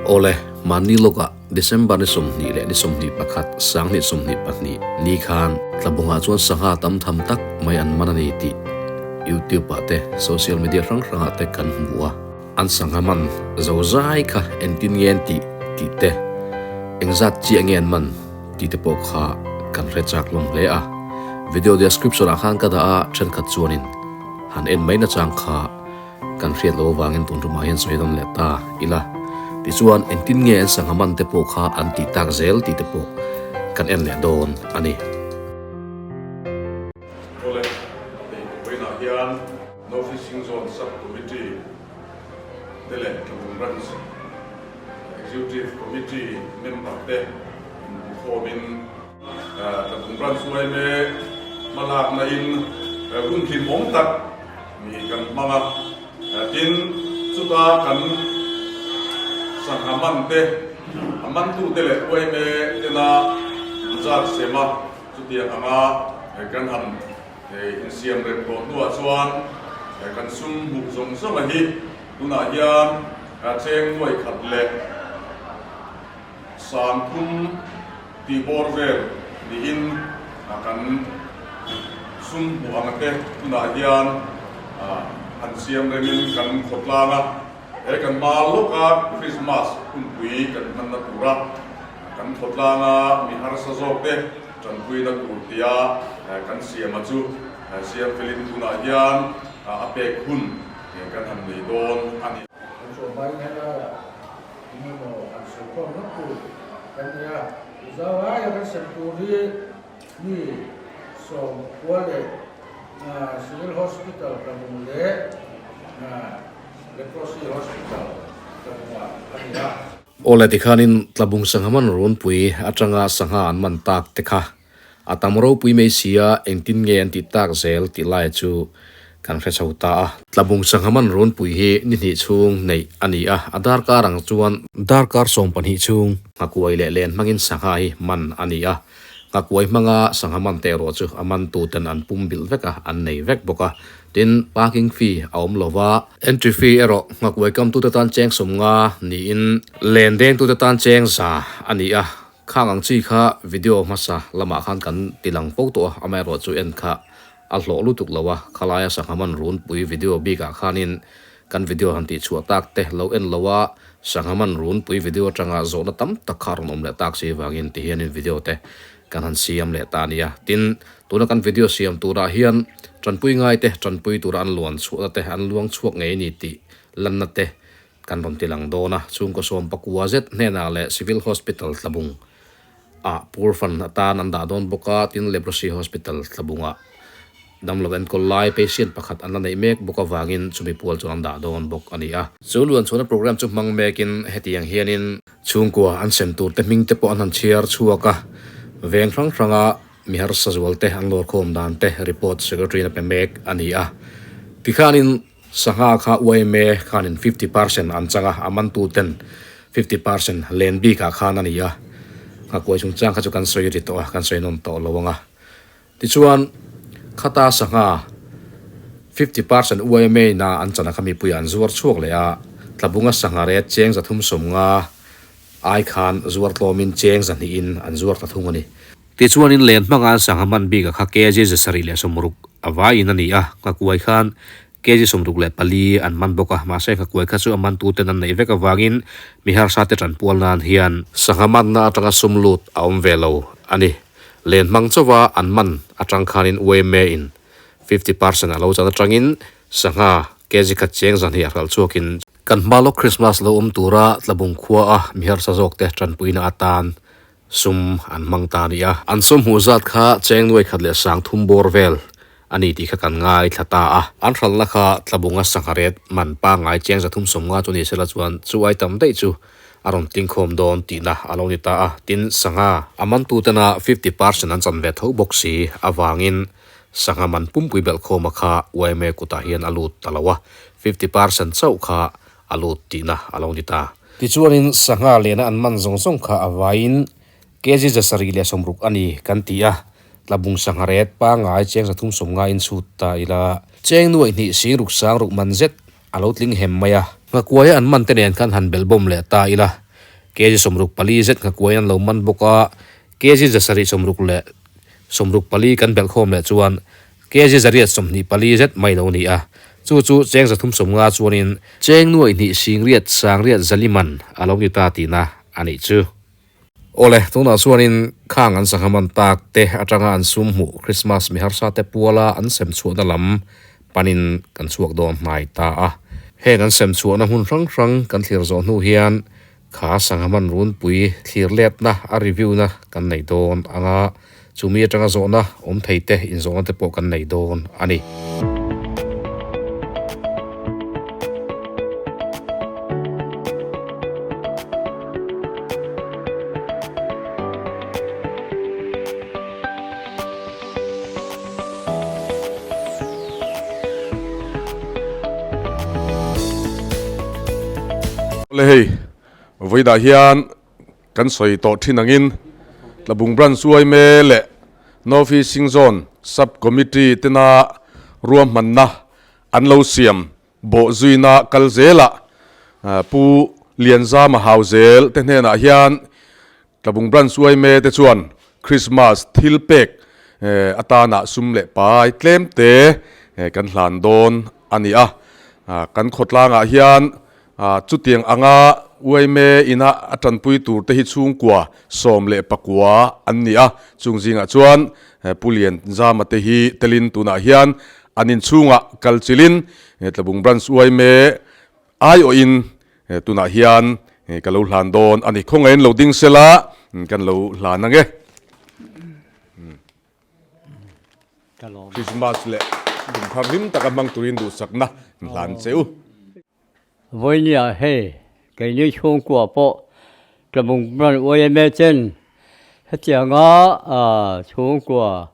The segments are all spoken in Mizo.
Awle, mahni lawkah December ni 20 leh ni 21, 2022 ni khan Tlabungah chuan sangha tam tham tak mai an man a ni tih YouTube ah te social media hrang hrangah te kan hmu a. An sangha man zo zai kha entin nge an tih tih te, engzat chiah nge an man tih te pawh kha kan hre chak hlawm hle a. Video description ah khan ka dah a, thenkhat chuanin han en mai nachang kha kan hriat loh avangin tun tumah hian sawi dawn leh ta ila. Tichuan engtin nge an sangha man te pawh kha an tih tak zel tih te pawh kan en leh dawn a ni. Awle, hei vawiinah hian No Fishing Zone Sub Committee te leh Tlabung Branch Executive Committee member te inhmukhawmin, Tlabung Branch yma hmalakna in hun hlimawm tak ni kan hmang a, tin chuta kan sangha man te, a mantute leh yma tena zat sem a, chutiang anga kan han insiam rem tawh hnuah chuan kan sum hmuh zawng zawng a hi tunah hian cheng nuai khat leh 30 tih bawr vel niin kan sum hmuh ang te tunah hian han siam remin kan khawtlang a, he kan hma lawka Krismas hunpui kan hmanna tura kan khawtlanga mi harsa zawk te tanpuina tur tia kan siama chu siam felin tunah hian a pek hun kan han nei dawn a ni. Kan chawhmai helaiah Eng emaw han sawi khawm ngawt tur kan ni a, zau aia kan sem tur hi mi 90 leh Civil Hospital Tlabung leh Leprosy Hospital Tlabungah a ni a. Awle tikhanin Tlabung sangha man runpui atanga sangha an man tak te kha A tam ropui mai si a, engtin nge an tih tak zel tih laia chu kan hre chho ta a. Tlabung sangha man runpui hi ni hnih chhung neih a ni a, a darkar ang chuan darkar 12 chhung nghakuai leh len hmangin sangha hi man a ni a. Nghakuai hmanga sangha man te erawh chu a mantuten an pum bilh vek a, an nei vek bawk a. Tin, parking fee a awm lo va. Entry fee erawh nghakuai kamtute tan cheng 50 niin len dengtute tan cheng 100 a ni a. Khang ang chi kha video hmasa lamah khan kan ti lang fo tawh a, amaherawh chu en kha a hlawh lutuk lo a, khalai a sangha man runpui video bikah khanin kan video han tih chhuah tak te lo en lo a, sangha man runpui video atanga zawhna tam tak kha a rawn awm leh tak si vangin ti hianin video te kan han siam leh ta a nia. Tin, tuna kan video siam turah hian tanpui ngai te tanpui tura an luan chhuahna te an luang chhuak ngei a ni tih lanna te Kan rawn ti lang dawn a, chhungkaw 19 zet hnenah leh Civil Hospital Tlabung ah Poor Fund atan an dah dawn bawk a, tin Leprosy Hospital Tlabungah damlo enkawl lai patient pakhat an la neih mek bawk avangin chumi pual chuan an dah dawn bawk a ni a. Chu luanchhuahna program chu hmang mekin hetiang hianin chhungkua an sem tur te hming te pawh an han chhiar chhuak a, veng hrang hranga mi harsa zual te an lawrkhawm dan te report secretary in a pe mek a ni a. Tikhanin Sangha kha yma khanin 50% an chang a, a mantu ten 50% len bikah khan a ni a, nghakuai chungchang kha chu kan sawi ri tawh a, kan sawi nawn tawh lo ang a. Tichuan, khata sangha 50% yma ina an chana kha mipuiah an zuar chhuak leh a, Tlabunga sangha ret cheng 350 ai khan zuar tlawmin cheng 200 in an zuar ta thung a ni. Tichuanin len hmanga an sangha man bik a kha kg 760 a vaiin a ni a, nghakuai khan kg 64 an man bawk a, mahse nghakuai kha chu a mantuten an neih vek avangin mi harsa te tanpual nan hian sangha manna atanga sum lut a awm ve lo a ni. Len hmang chauha an man atang khanin yma in 50% a lo chan atangin sangha kg khat cheng 200 a hralh chhuakin kan hma lawk Krismas lo awm tura Tlabung khua a mi harsa zawk te tanpuina atan Sum an hmang ta a ni a. An sum hmuh zat kha cheng nuai khat leh 3000 bawr vel a ni tih kha kan ngaithla ta a. An hralhna kha Tlabunga sangha ret man pangngai cheng 350 chu ni sela chuan chu ai tam daih chu a rawn tlingkhawm dawn tihna a lo ni ta a. Tin, sangha a mantutena 50% an chan ve tho bawk si avangin sangha man pumpui belhkhawma kha yma kutah hian a lut ta lo a, 50% chauh kha a lut tihna a lo ni ta. Tichuanin sangha lehna an man zawng zawng kha a vaiin kg 760 a ni kan ti a, Tlabung sangha ret pangngai cheng 350 in chhut ta ila. Cheng 2,6 6 man zet a lo tling hem mai a. Nghakuaia an man te nen khan han belhbawm leh ta ila. Kg 64 zet nghakuaiin an lo man bawk a, kg 766 64 kan belh khawm leh chuan kg 824 zet mai lo ni a, chu chu cheng 350 chuanin cheng nuaih hnih singriat sangriat zali man a lo ni ta tihna a nih chu. Awle, tunah chuanin khang an sangha man tak te atanga an sum hmuh Krismas mi harsa te puala an sem chhuahna lam panin kan chhuak dawn hnai ta a. Heng an sem chhuahna hmun hrang hrang kan thlir zawh hnu hian kha sangha man runpui thlir letna a review na kan nei dawn anga chumi atanga zawhna awm thei te inzawhna te pawh kan nei dawn a ni. Awle hei, vawidah hian kan sawi tawh thin angin Tlabung Branch Uaime leh North East Singzone Sub Committee tena ruahmanna an lo siam bawh zuina kal zelah Pu Lianzama Hauzel te hnenah hian Tlabung Branch Uaime te chuan Christmas thil pek atana sum leh pai tlem te kan hlan dawn a ni a. Kan khawtlangah hian chutiang anga Uaime ina a tanpui tur te hi chhungkua 19 an ni a. Chung zingah chuan Pu Lianzama te hi telin tunah hian an inchhungah kal chilin Tlabung Branch Uaime Aiawhin tunah hian ka lo hlan dawn a ni. Khawngaihin lo ding sela kan lo hlan ang e. Christmas leh kumthar hlim taka hmang turin duhsakna hlan che u. Vawinia hei keini chhungkua pawh Tlabung Branch YMA chen hetianga chhungkua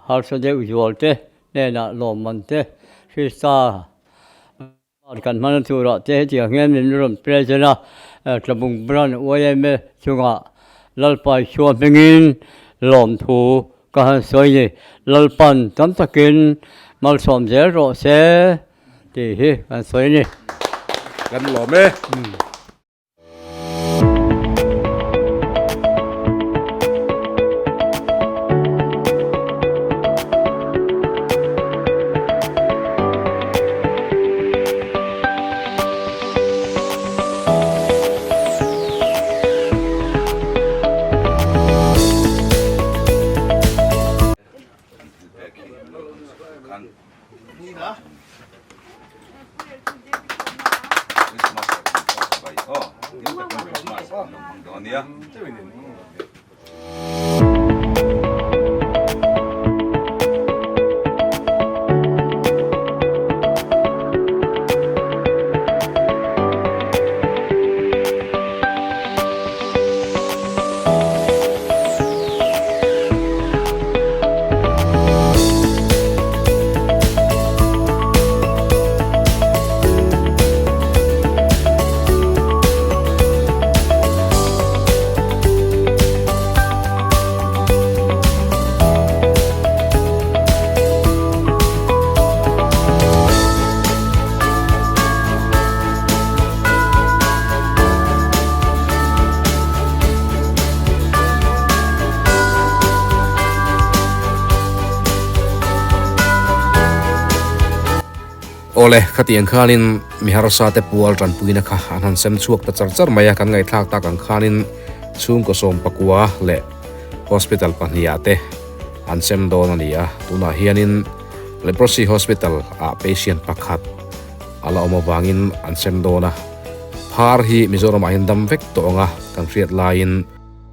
harsa deuh zual te hnenah lawmman te Krista Kan hman turah te hetiang hian min rawn present a, Tlabung Branch YMA chungah Lalpa Isua hmingin lawmthu ka han sawi ni. Lalpan tam takin malsawm zel rawh se tih hi kan sawi ni. Kan lawm e. Awle, khatiang khanin mi harsa te pual tanpuina kha an han sem chhuak ta char char mai a, kan ngaihthlak tak ang khanin chhungkaw 19 leh hospital pahniha te an sem dawn a ni a, tunah hianin Leprosy Hospital ah patient pakhat a la awm avangin an sem dawn a, phar hi Mizoram ah hian dam vek tawh ang a, kan hriat laiin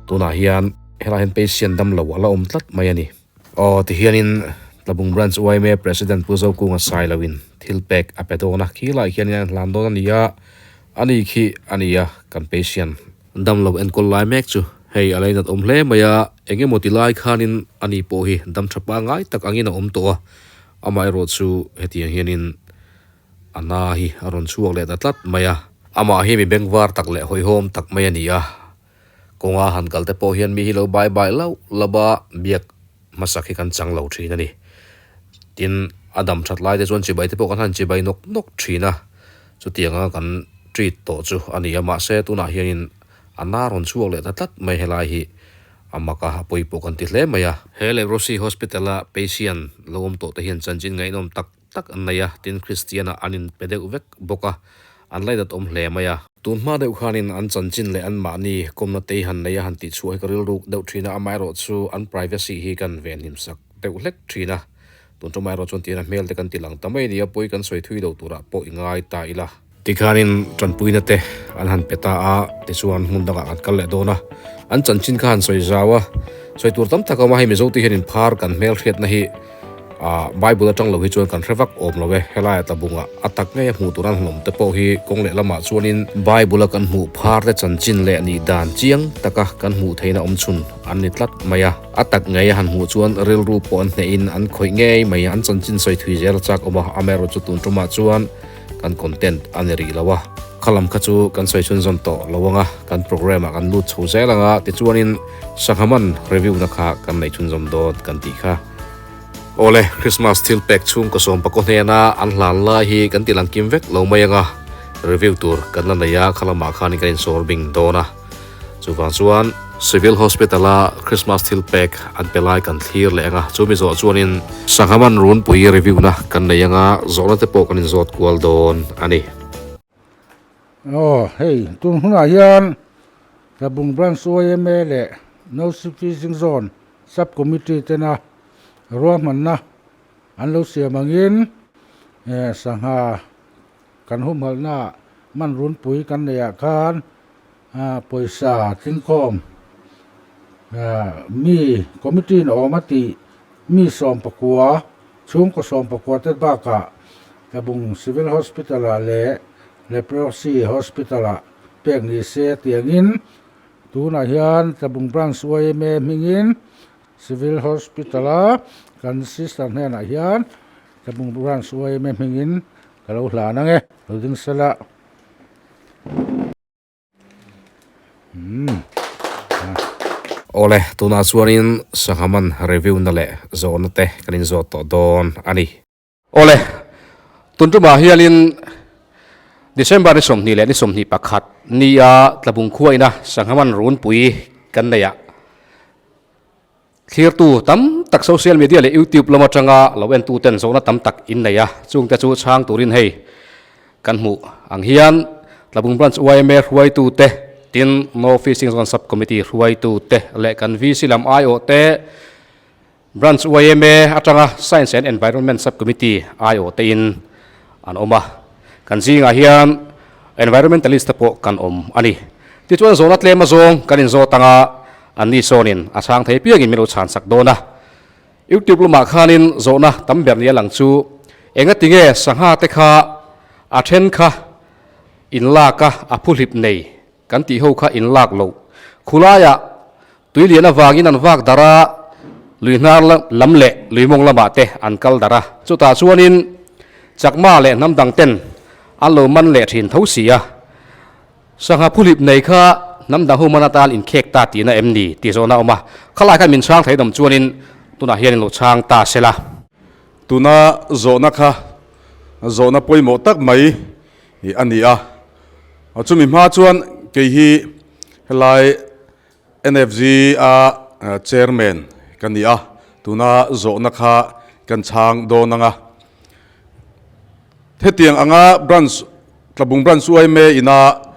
tunah hian helaiah hian patient dam lo a la awm tlat mai a ni. Aw tihianin Tlabung Branch yma President Pu Zokunga Sailoin thil pek a pe dawn a, khilaiah hianin an hlan dawn a ni a, ani khi a ni a kan patient dam lo enkawl lai mek chu hei a lainat awm hle mai a, eng emaw ti lai khanin ani pawh hi dam tha pangngai tak angin a awm tawh a, amaherawh chu hetiang hianin a na hi a rawn chhuak leh ta tlat mai a, amah hi mi bengvar tak leh hawihhawm tak mai a ni a, kawnga han kal te pawh hian mi hi lo bai bai lauh lauh a, biak hmasak hi kan chang lo thin a ni. Tin, a dam that lai te chuan chibai te pawh kan han chibai nawk nawk thin a, chutianga kan treat tawh chu a ni a, mahse tunah hianin A na rawn chhuak leh ta tlat mai helai hi a mak a, a pawi pawh kan ti hle mai a. He Leprosy Hospital a patient lo awm tawh te hian chanchin ngaihnawm tak tak an nei a, tin Kristian ah an inpe deuh vek bawk a, an laidat awm hle mai a. Tun hma deuh khanin an chanchin leh anmahni kawmna te hi han nei a han tih chhuah hi ka rilruk deuh thin a, amaherawh chu an privacy hi kan venhim sak deuh hlek thin a. Tun ṭawmah erawh chuan tihian a hmel te kan ti lang ta mai a ni a, pawi kan sawi thui lo turah pawh i ngai ta ila. Tikhanin ṭanpuina te an han pe ta a, tichuan hmun dangah kan kal leh dawn a, an chanchin kha han sawi zau a, sawi tur tam tak a awm a, hei Mizote hianin phar kan hmelhriatna hi ah Bible aṭang lo hi chuan kan hre vak awm lo e, helaia tlabungah a tak ngei a hmuh tur an han awm te pawh hi kawng leh lamah chuanin Bible a kan hmuh phar te chanchin leh nih dan chiang taka kan hmuh theihna awm chhun an ni tlat mai a. A tak ngei a han hmuh chuan rilru pawh an hnehin an khawih ngei mai a, an chanchin sawi thui zel a chak awm a, amaherawh chu tun tumah chuan kan content a ni rih lo a, kha lam kha chu kan sawi chhunzawm tawh lo ang a, kan programme ah kan lut chho zel ang a, tichuanin sangha man review na kha kan nei chhunzawm dawn kan tih kha. Awle, Christmas thil pek chhungkaw sawm pakaw hnena an hlan lai hi kan ti lang kim vek lo mai ang a, review tur kan la nei a, kha lamah khanin kan insawr bing dawn a. Chuvang chuan Civil Hospital a Christmas thil pek an pe lai kan thlir leh ang a, chumi zawh chuanin Sangha man runpui review na kan nei ang a, zawhna te pawh kan inzawt kual dawn a ni. Aw hei tun hunah hian Tlabung Branch yma leh No Fishing Zone Sub Committee tena ruahmanna an lo siam angin sangha kan humhalhna man runpui kan neihah khan Pawisa tlingkhawm mi committee in awm a tih mi 19, chhungkaw 19 te bakah Tlabung Civil Hospital ah leh Leprosy Hospital ah pek ni se tiangin tunah hian Tlabung Branch yma hmingin Civil Hospital a kan sister hnenah hian Tlabung Branch yma hmingin ka lo hlan ang e, lo ding sela. Awle, tunah chuanin sangha man review na leh zawhna te kan inzawt tawh dawn a ni. Awle, tun tumah hianin December ni 20 leh ni 21 nia Tlabung khua ina sangha man runpui kan nei a. Thlirtu tam tak social media leh YouTube lam atanga lo entu ten zawhna tam tak in nei a, chungte chu chhang turin hei kan hmuh ang hian Tlabung Branch yma hruaitu te, tin No Fishing Zone Sub Committee hruaitu te leh kan VC lam aiawh te, Branch yma atanga Science and Environment Sub Committee aiawh te in an awm a, kan zingah hian Environmentalist te pawh kan awm a ni. Tichuan zawhna tlem azawng kan inzawt anga Anni sawnin a chhang thei piangin min lo chhan sak dawn a. YouTube lamah khanin zawhna tam ber nia lang chu engati nge sangha te kha a then kha in lak a, a phuhlip nei kan tih ho kha in lak loh. Khulaiah tui lian avangin an vak darh a, lui hnar lam leh lui mawng lamah te an kal darh a. Chutah chuanin chakma leh hnam dang ten an lo man leh thin tho si a. Sangha phuhlip nei kha hnam dang ho man atan inkhek ta tihna em ni tih zawhna a awm a, khalai khan min chhang thei dawm chuanin tunah hian in lo chhang ta se la. Tuna zawhna kha zawhna pawimawh tak mai a ni a, chumi hma chuan kei hi helai NFG a chairman ka ni a, tuna zawhna kha kan chhang dawn ang a. Hetiang anga branch, Tlabung Branch yma ina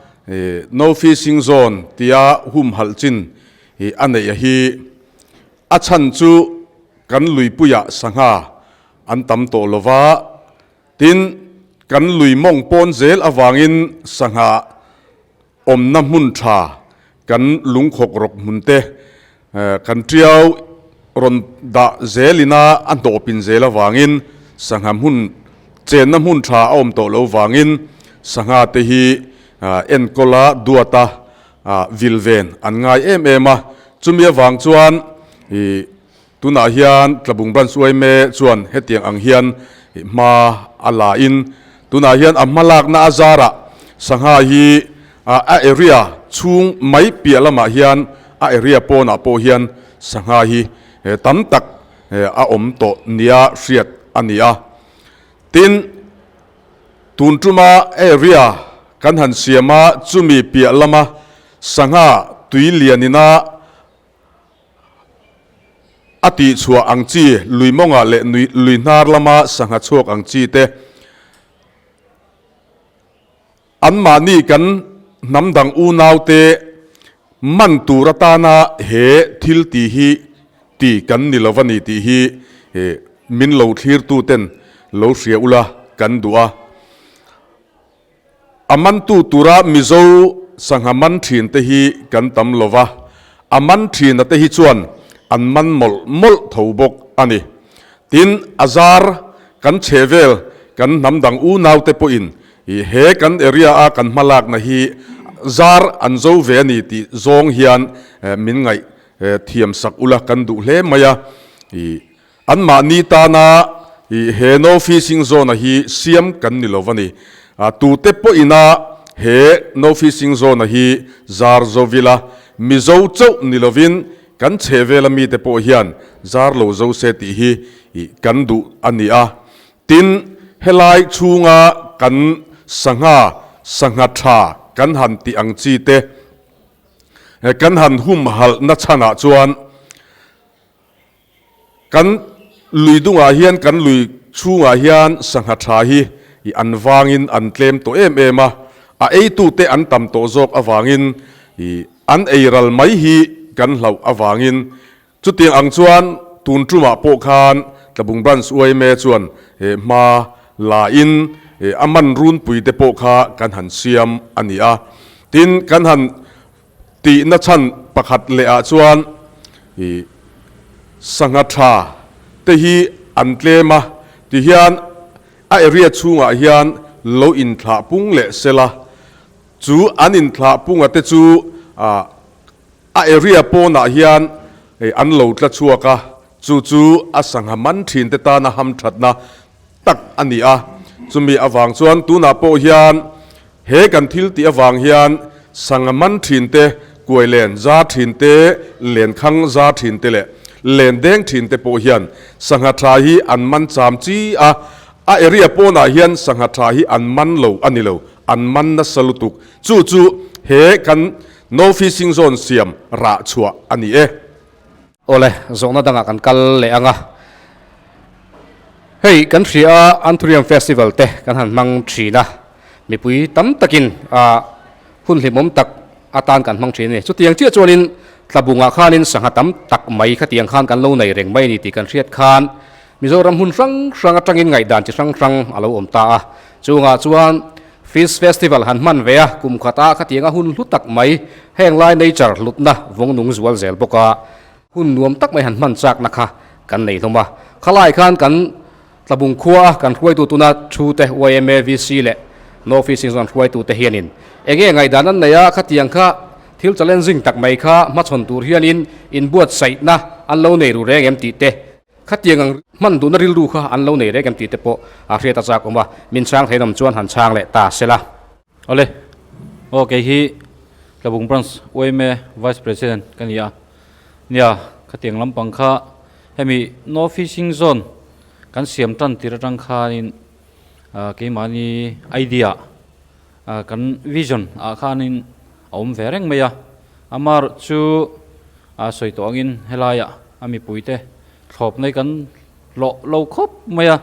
No Fishing Zone tia humhalh chin a neih a hi a chhan chu kan luipuiah sangha an tam tawh lova, tin kan lui mawng pawn zel avangin sangha awmna hmun tha kan lungkhawk rawk hmun te kan tiau rawn dah zelina a hnawhpin zel avangin sangha hmun chenna hmun tha a awm tawh lo vangin sangha te hi enkawla duata vil ven an ngai em em a. Chumi avang chuan ih tunah hian Tlabung Branch yma chuan hetiang ang hian hma a la in tunah hian a hmalakna a zarah sangha hi a area chhung mai piah lamah hian a area pawnah pawh hian sangha hi tam tak a awm tawh nia hriat a ni a. Tin, tun tuma area kan han siam a chumi piah lama. Sangha tui lianina a tihchhuah ang chi, lui mawngah leh lui hnar lama sangha chhuak ang chi te, anmahni kan hnam dang unaute man tur atana he thil tih hi ti kan ni lo a ni tih hi min lo thlirtuten lo hria ula kan duh a. A mantu tura Mizo sangha man thin te hi kan tam lo va, a man thina te hi chuan an man mawlh mawlh tho bawk a ni. Tin, a zar kan chhe vel kan hnam dang unaute pawhin he kan area a kan hmalakna hi zar an zo ve a ni tih zawng hian min ngaih thiam sak ula kan duh hle mai a. Anmahni tana he No Fishing Zone-a hi siam kan ni lo a ni. Tute pawhina he No Fishing Zone-a hi zar zo vila Mizo chauh ni lovin kan chhehvela mite pawh hian zar lo zo se tih hi kan duh a ni a. Tin, helai chhunga kan sangha, sangha tha kan han tih ang chi te kan han humhalhna chhanah chuan, Kan lui dungah hian kan lui chhungah hian sangha tha hi i an vangin an tlem tawh em em a, a eitute an tam tawh zawk avangin i an ei ral mai hi kan hlauh avangin chutiang ang chuan tun tumah pawh khan Tlabung Branch yma chuan hma la in a man runpui te pawh kha kan han siam a ni a, tin kan han Tihna chhan pakhat leh ah chuan i sangha tha te hi an tlem a, tihian a area chhungah hian lo inthlah pung leh sela, chu an inthlah punga te chu a area pawnah hian an lo tla chhuak a, chu chu a sangha man thin te tana hamthatna tak a ni a, chumi avang chuan tunah pawh hian He kan thil tih avang hian sangha man thin te, kuai len za thin te, len khang za thin te leh len deng thin te pawh hian sangha tha hi an man cham chi a, a area pawnah hian sangha tha hi an man lo a ni lo, an man nasa lutuk. Chu chu he kan No Fishing Zone siam rah chhuah a ni e. Awle, zawhna dangah kan kal leh ang a. Hei, kan hria a, Anthurium Festival te kan han hmang thin a, mipui tam takin a hun hlimawm tak atan kan hmang thin a ni. Chutiang chiah chuanin Tlabungah khanin sangha tam tak mai khatiang khan kan lo nei reng mai a ni tih kan hriat khan Mizoram hmun hrang hrang atangin ngaihdan chi hrang hrang a lo awm ta a. Chungah chuan Fish Festival han hman ve a, kum khat a khatiang a hun hlu tak mai, heng lai nature hlutna vawng nung zual zel bawk a, hun nuam tak mai han hman chakna kha kan nei hlawm a. Khalai khan kan Tlabung khua a kan hruaitu tuna thu te yma, VC leh No Fishing Zone hruaitu te hianin enge ngaihdan an nei a, khatiang kha thil challenging tak mai kha hmachhawn tur hianin inbuatsaihna an lo nei ru reng em tih te, Khatiang ang hman duhna rilru kha an lo nei reng em tih te pawh a hriat a chak awm a, min chhang thei nawm chuan han chhang leh ta sela. Awle, aw kei hi Tlabung Branch yma Vice President ka ni a, nia khatiang lampang kha hemi No Fishing Zone kan siam tan tir atang khanin keimahni idea kan vision ah khanin a awm ve reng mai a, amaherawh chu A sawi tawh angin helaiah a mipuite thlawp nei kan hlawh lo khawp mai a,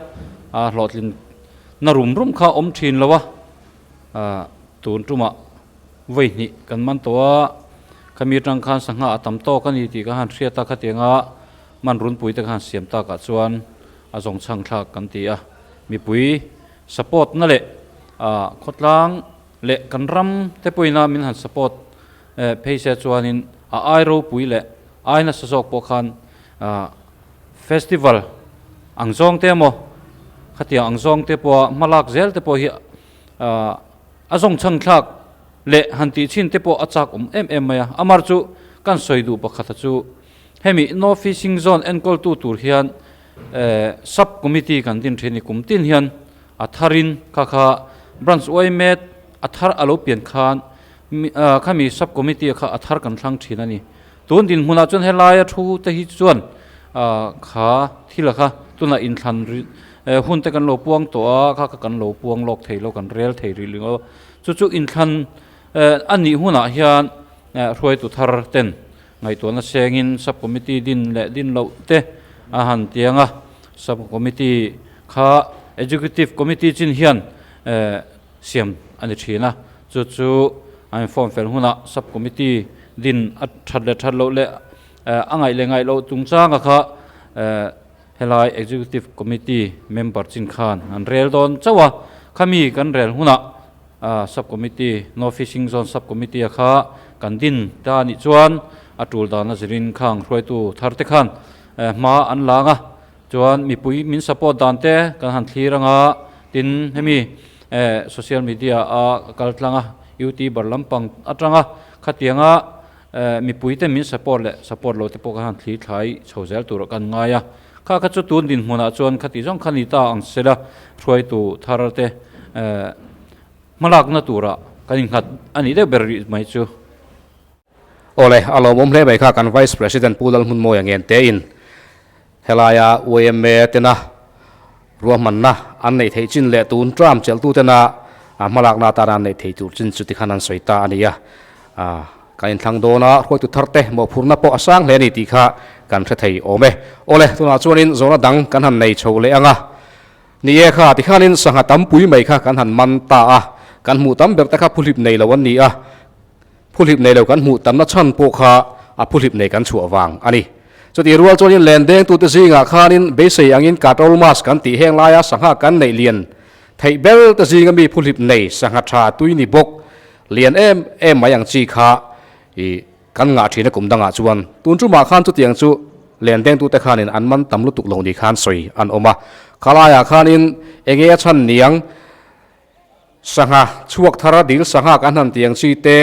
a hlawhtlin na rum rum kha awm thin lo a, tun tumah vawi hnih kan man tawh a, khami atang khan sangha a tam tawk a ni tih ka han hriat a, khatianga man runpui te kha han siam takah chuan a zawng chhang thlak kan ti a, mipui support na leh khawtlang leh kan ram te pawhin a min han support Phei se chuanin a ai ropui leh ai nasa zawk pawh khan festival ang zawng te emaw khatiang ang zawng te pawha hma lak zel te pawh hi a zawng chhan thlak leh han tih chhin te pawh a chak awm em em mai a. Amar chu kan sawi duh pakhata chu hemi No Fishing Zone enkawltu tur hian Sub Committee kan din thin i kum tin hian a tharin kha kha Branch yma a thar a lo pian khan Khami sub committee kha a thar kan thlang thin a ni. Tun dinhmunah chuan helaia thu te hi chuan kha thil kha tunah inthlan hun te kan lo puang tawh a, kha kha kan lo puang lawk thei lo, kan rel thei rih lo. Chu chu inthlan a nih hunah hian hruaitu thar ten ngaihtuahna sengin sub committee din leh din loh te a han tiang a, sub committee kha executive committee chin hian siam a ni thin a, chu chu an form fel hunah sub committee din a that leh that loh leh a ngaih leh ngaih loh chungchanga kha Helai Executive Committee member chin khan an rel dawn chauh a, khami kan rel hunah Sub Committee, No Fishing Zone Sub Committee a kha kan din ta anih chuan a tul dan a zirin khang hruaitu thar te khan hma an lang a, chuan mipui min support dan te kan han thlir anga tin hemi social media a kal tlang a, youtuber lampang atanga khatianga Mipui te min support leh support lo te pawh kha han thli thlai chho zel tur ah kan ngai a, kha kha chu tun dinhmun ah chuan khati zawng kha ni ta ang sela hruaitu thar te hmalakna tur ah kan innghat a nih deuh ber rih mai chu. Awle, a lawmawm hle mai kha kan Vice President Pu Lalhmunmawia ngen tein helaia yma tena ruahmanna an neih theih chin leh tun term chelhtu tena hmalakna atana an neih theih tur chin chu tikhan an sawi ta a ni a. Kan inthlang dawn a, hruaitu thar te mawhphurhna pawh a sang hle a ni tih kha kan hre thei awm e. Awle, tunah chuanin zawhna dang kan han nei chho leh ang a. Ni e kha, tikhanin sangha tampui mai kha kan han man ta a, kan hmuh tam ber te kha phuhlip nei lo an ni a. Phuhlip nei lo kan hmuh tamna chhan pawh kha a phuhlip nei kan chhuah vang a ni. Chutih rual chuanin len dengtute zingah khanin beisei angin Katrol Mask kan tih heng laia sangha kan neih lian theih ber te zinga mi phuhlip nei sangha tha tui ni bawk lian em em mai ang chi kha i kan ngah thin a kum dangah chuan tun tumah khan chutiang chu len dengtute khanin an man tam lutuk lo ni khan sawi an awm a. Khalaiah khanin enge a chhan niang Sangha, chhuak thar dil sangha kan han tih ang chi te,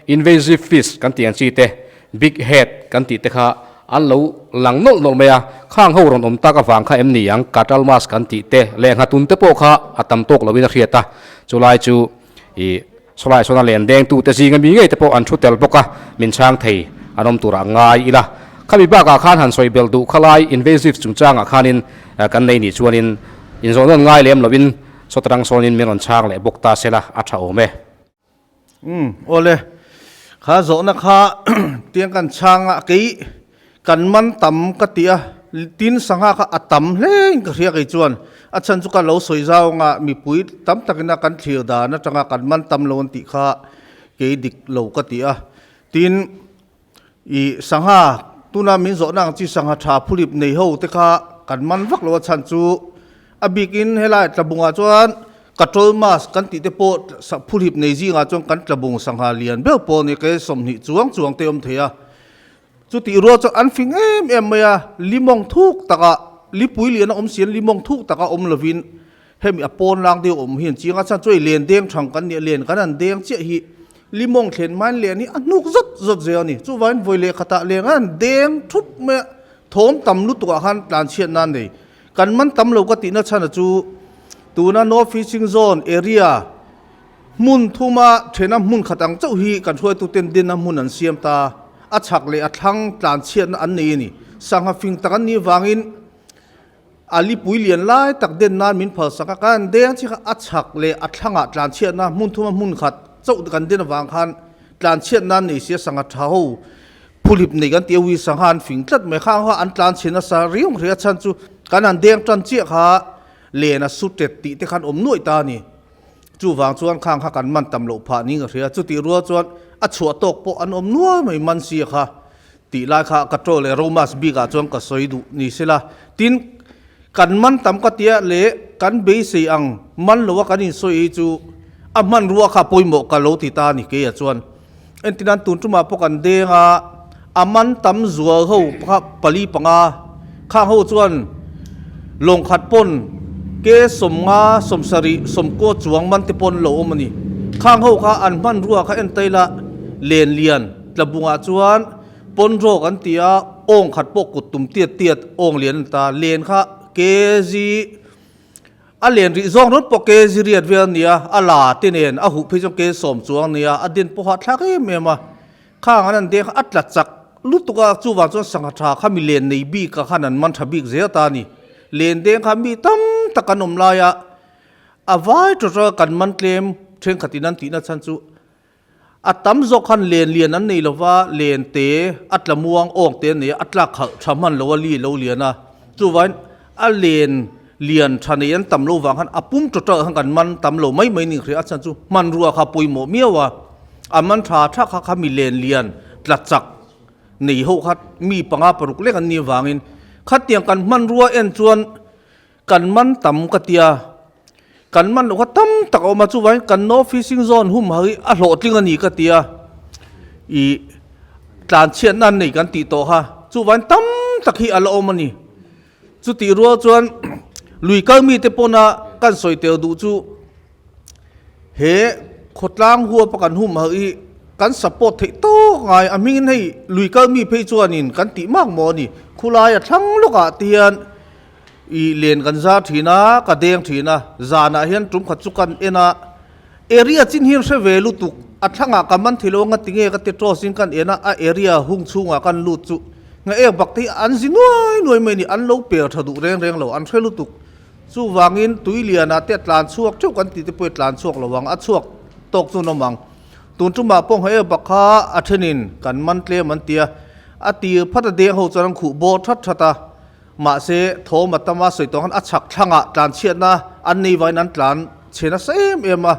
invasive fish kan tih ang chi te, big head kan tih te kha an lo lang nawlh nawlh mai a, khang ho rawn awm tak avang kha em ni ang, katal mask kan tih te leh nghatun te pawh kha a tam tawk loin a hriat a, chulai chu ih sawlai sawn a len deng tu te zinga mi ngei te pawh an thu tel bawk a, min chhang thei an awm turah ngai ila. Khami bakah khan han sawi belh duh khalai invasive chungchangah khanin kan nei nih chuanin inzawhnawn ngai lem loin Sawtarang sawnin min rawn chhang leh bawk ta sela a tha awm e. Umm awle, kha zawhna kha tiang kan chhang a, kei kan man tam ka ti a, tin sangha kha a tam hle in ka hria kei chuan, a chhan chu ka lo sawi zau anga mipui tam takin a kan thlir dan atanga kan man tam lo an tih kha kei dik lo ka ti a, tin i sangha tuna min zawhna ang chi sangha tha phulip nei ho te kha kan man vak lo a chhan chu a bikin helai tlabungah chuan katrol mask kan tih te pawh phulip nei zingah chuan kan tlabung sangha lian ber pawh a ni ke 20 chuang chuang te awm thei a chutih rual chuan an fing em em mai a limawng thuk takah lipui lian a awm si an limawng thuk taka awm lovin Hemi a pawn lang deuh awm hian chiang a chhan chu hei len deng thang kan nia len kan han deng chiah hi limawng thlen hmain len hi a hnuk zawt zawt zel a ni. Chuvangin vawi leh khatah len an han deng thup mai a, thawm tam lutuk ah khan tlan chhiat nan nei. Kan man tam lo ka tihna chhan a chu tuna No Fishing Zone area hmun thuma thena hmun khat ang chauh hi kan hruaituten dinna hmun an siam ta a chhak leh a thlang tlan chhiatna an nei a ni. Sangha fing tak an nih vangin A lipui lian lai tak den nan min phal sak a, kan deng chi kha a chhak leh a thlangah tlanchhiatna hmun thuma hmun khat chauh kan den avang khan tlanchhiat nan nei sia sangha tha ho phuhlip nei kan tih a ui sangha an fing tlat mai khang kha an tlanchhiat nasa riau hreh a chhan chu kan han deng tan chiah kha len a su tet tih te khan awm nuaih ta a ni. Chuvang chuan khang kha kan man tam loh phah niin ka hria, chutih rual chuan a chhuah tawk pawh an awm nual mai man sia kha. Tih lai kha ka ṭaw leh Romas bikah chuan ka sawi duh ni sela. Tin, kan man tam ka tia leh kan beisei ang man loa kan insawi hi chu a hmanrua kha pawimawh ka lo ti ta a ni keiah chuan. Entirnan tun ṭumah pawh kan deng a, a man tam zual ho kha pali panga khang ho chuan lawng khat pawn ke 50, 70, 90 chuang man te pawn lo awm a ni. Khang ho kha an hmanrua kha en taila len lian. Tlabungah chuan pawn rawk an ti a, awng khat pawh kut tum tiat tiat awng lian an ta. Len kha kg a len rih zawng rawt pawh kg riat vel a ni a, a la te nen a huh phei chuan kg 10 chuang a ni a, a den pawh hahthlak em em a. Khang an an deng kha a tla chak lutuk a, chuvang chuan sangha tha kha mi len nei bik ah khan an man tha bik zel ta a ni. Len deng kha mi tam tak an awm lai a, a vai tawt a kan man tlem thenkhatin an tihna chhan chu. A tam zawk khan len lian an nei lova, len te a tla muang awk te an nei a, a tlak khalh tha hman lo a li lo lian a. Chuvain a len lian tha nei an tam lo vang khan a pum total khan kan man tam lo mai mai ning hria a chhan chu hmanrua kha pawimawh miau a. A man tha tha kha kha mi len lian tla chak nei ho kha mi panga paruk lek an nih avangin khatiang kan hmanrua en chuan Kan man tam ka tia, kan man loh kha tam tak a awm a, chuvangin kan no fishing zone hum ha hi a hlawhtling a ni ka tia, ih tlanchhiatna an nei kan tih tawh kha, chuvangin tam tak hi a la awm a ni. Chutih rual chuan lui kal mite pawna kan sawi tel duh chu he khawtlang huapa kan hum ha hi kan support theih tawk ngai, a hmingin hei lui kal mi phei chuanin kan tih mak maw a ni, khulaia thlang lawkah te hian I len kan zar thin a, ka deng thin a, zanah hian tum khat chu kan en a, area chin hian hre ve lutuk, a thlangah ka man thei lo anga tinge ka ti toss in kan en a, a area hung chhungah kan lut chu nga ek bak te hi an zi nuai nuai mai a ni, an lo per tha duh reng reng lo, an hre lutuk. Chuvangin tui lianah te a tlan chhuak theuh kan tih te pawh hi a tlan chhuak lo ang, a chhuak tawk chu an awm ang. Tun tumah pawh nga ek bak kha a thenin kan man tlem an ti a, a tir phat a deng ho chuan an khuh bawr that that a. Mahse, thawm a tama sawi tawh khan a chhak thlangah tlanchhiatna an nei vangin an tlan chhe nasa em em a,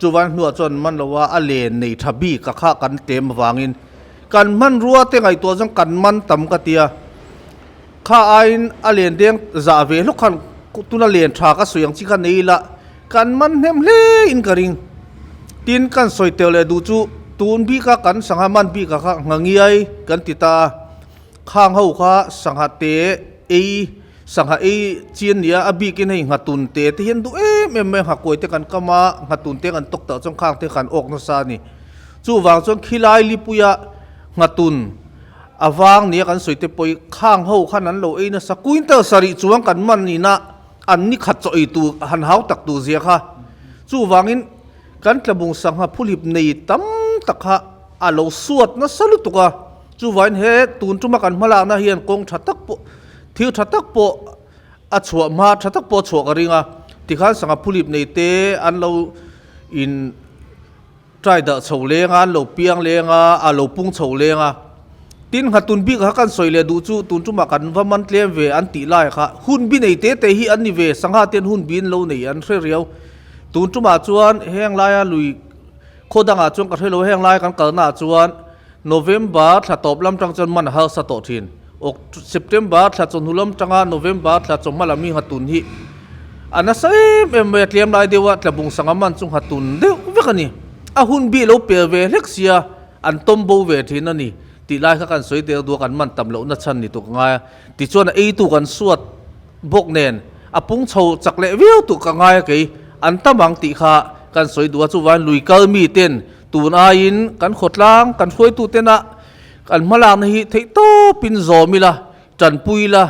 chuvan hnuah chuan man lo a, a len nei tha bik a kha kan tlem avangin kan hmanrua te ngaihtuah chuan kan man tam ka ti a, kha aiin a len deng zah ve hlawk khan tuna len tha ka sawi ang chi kha nei ila kan man hnem hle in ka ring. Tin, kan sawi tel leh duh chu tun bika kan sangha man bika kha nghangiai kan ti ta a. Khang ho kha sangha te ei, sangha ei chi an nia, a bikin hei nghatun te te hian duh em em mai a, nghakuai te kan kam a, nghatun te kan tawk tah chuan khang te khan awk nasa a ni. Chuvang chuan khilai lipuia nghatun a vang nia kan sawi te pawh hi khang ho khan an lo ei nasa, quintal sarih chuang kan man nina an ni khat chaw ei tur han hau tak tur zia kha. Chuvangin kan tlabung sangha phulhip nei tam tak kha a lo suat nasa lutuk a. Chuvain he tun tuma kan hmalakna hian kawng tha tak pawh, thil tha tak pawh a chhuah hma tha tak pawh a chhuah ka ring a, tikhan sangha phulip nei te an lo in try dah chho leng a, an lo piang leng a, a lo pung chho leng a. Tin, nghatun bik kha kan sawi leh duh chu tun tumah kan va man tlem ve an tih lai kha hun bi nei te te hi an ni ve, sangha te an hun bi an lo nei an hre riau. Tun tumah chuan heng laia lui khaw dangah chuan ka hre lo, heng laia kan kalnaah chuan November thla tawp lam tang chuan man a harsa tawh thin. Oct. September thla chawhnu lam tanga November thla chawhma lam hi nghatun hi a nasa em em mai a, tlem lai deuha tlabung sanga man chu nghatun deuh vek a ni. A hun bih lo pel ve hlek sia an tawm bo ve thin a ni tih lai kha kan sawi tel duh a, kan man tam lohna chhan ni tuk a ngai a. Tichuan a eitu kan suat bawk nen a pung chho chak leh viau tuk a ngai a kei an tam ang tih kha kan sawi duh a, chuvangin lui kal mi ten Tun aiin kan khawtlang, kan hruaitutena kan hmalakna hi theih tawpin zawm ila, tanpui ila,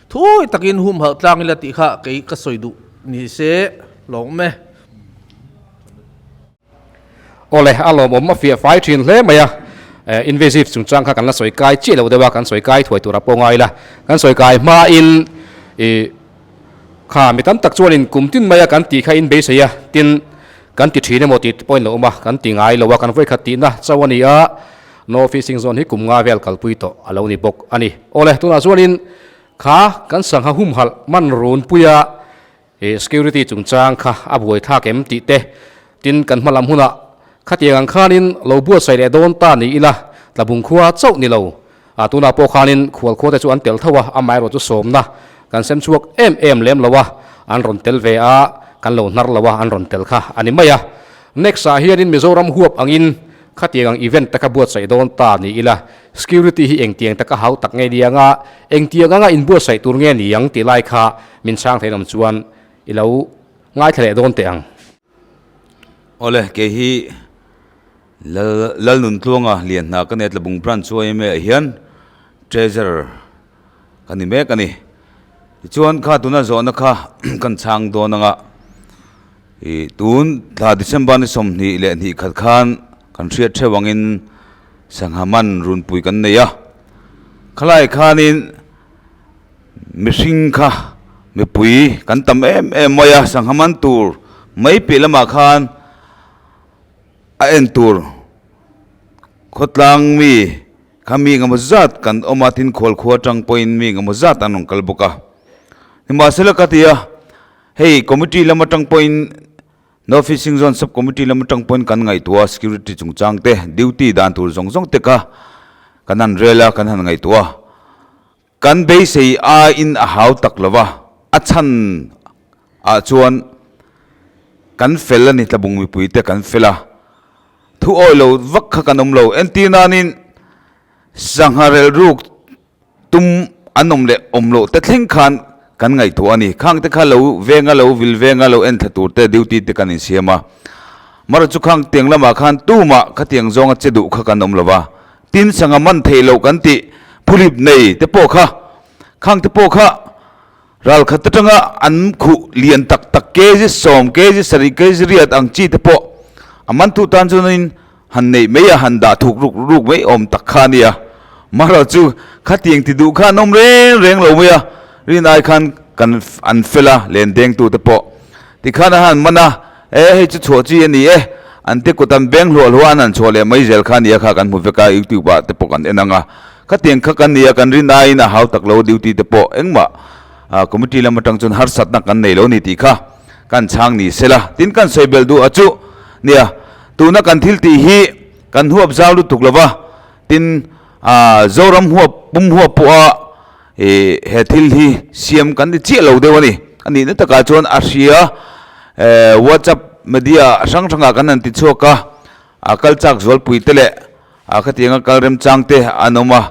thuawi takin humhalh tlang ila tih kha kei ka sawi duh ni se lawng e. Awle, a lawmawm a fiah fai thin hle mai a, invasive chungchang kha kan la sawi kai chiah lo deuh a, kan sawi kai thuai tur a pawh ngai ila, kan sawi kai hmain ih Kha mi tam tak chuanin kum tin maia kan tih kha in beisei a, tin kan ti thin emaw tih pawhin lo awm a, kan ti ngai lo a, kan vawikhat tihna chauh a ni a, No Fishing Zone hi kum nga vel kalpui tawh a lo ni bawk a ni. Awle, tunah chuanin kha kan sangha humhalh man runpuia ih security chungchang kha a buaithlak em tih te, tin kan hma lam hunah khatiang ang khanin lo buatsaih leh dawn ta ni ila, tlabung khua chauh ni lo A tunah pawh khanin khual khuate chu an tel tho a, amaherawh chu sawmna kan sem chhuak em em lem lo a, an rawn tel ve a, kan lo hnar lo a, an rawn tel kha a ni mai a. Next ah hianin Mizoram huap angin khatiang ang event te kha buatsaih dawn ta ni ila, security hi engtiang taka hau tak nge ni ang a, engtiang anga inbuatsaih tur nge ni ang tih lai kha min chhang theih awm chuan i lo ngaithla leh dawn teh ang. Awle, kei hi Lal Lalnuntluanga lian hna ka nia Tlabung Branch YMA ah hian Treasurer ka ni mek a ni. Tichuan kha tuna zawhna kha kan chhang dawn anga ih tun thla December ni 22 leh hnih khat khan kan hriat theuh angin sangha man runpui kan nei a. Khalai khanin Mihring kha mipui kan tam em em mai a, sangha man tur mai piah lamah khan a en tur Khawtlang mi kha mi engemaw zat kan awm a, tin khual khua atang pawhin mi engemaw zat an rawn kal bawk a. Nimahsela ka ti a, hei committee lam atang pawhin No Fishing Zone Sub Committee lam atang pawhin kan ngaihtuah a, security chungchang te, duty dan tur zawng zawng te kha kan han rel a, kan han ngaihtuah a. Kan beisei aiin a hau tak lo va, a chhan ah chuan kan fel a ni, tlabung mipui te kan fel a, thu awi lo vak kha kan awm lo. Entir nanin sangha relhruk tum an awm leh awm loh te thleng khan kan ngaihtuah a ni. Khang te kha lo venga lo vil venga lo en thla tur te duty te kan insiam a. Mara chu khang tiang lamah khan tumah khatiang zawnga che duh kha kan awm lo va. Tin sangha man theih loh kan tih phulip nei te pawh kha khang te pawh kha ral khat atanga an khuh lian tak tak kg sawm kg sarih kg riat ang chi te pawh a man tu tan chuanin han neih mai a han dah thuk ruk ruk mai awm tak kha a nia. Marawh chu khatiang ti duh kha an awm reng reng lo mai a, rin ai khan kan an fel a len deng tu te pawh tikhan a han man a, e hei chu chhuah chi a ni e, an te kut an beng hluah hluah an han chhuah leh mai zel kha a nia kha kan hmu vek a, youtube ah te pawh kan en ang a, khatiang kha kan nia kan rin aiin a hau tak lo duty te pawh engmah committee lam atang chuan harsatna kan nei lo a ni tih kha kan chhang ni sela tin kan sawi belh duh a chu nia. Tuna kan thil tih hi kan huap zau lutuk lo va, tin Zoram huap pum huap pawha he thil hi siam kan ni chiah lo deuh a ni. A nihna takah chuan a hria WhatsApp media hrang hrangah kan han ti chhuak a, a kal chak zualpui te leh khatianga kal remchang te an awm a,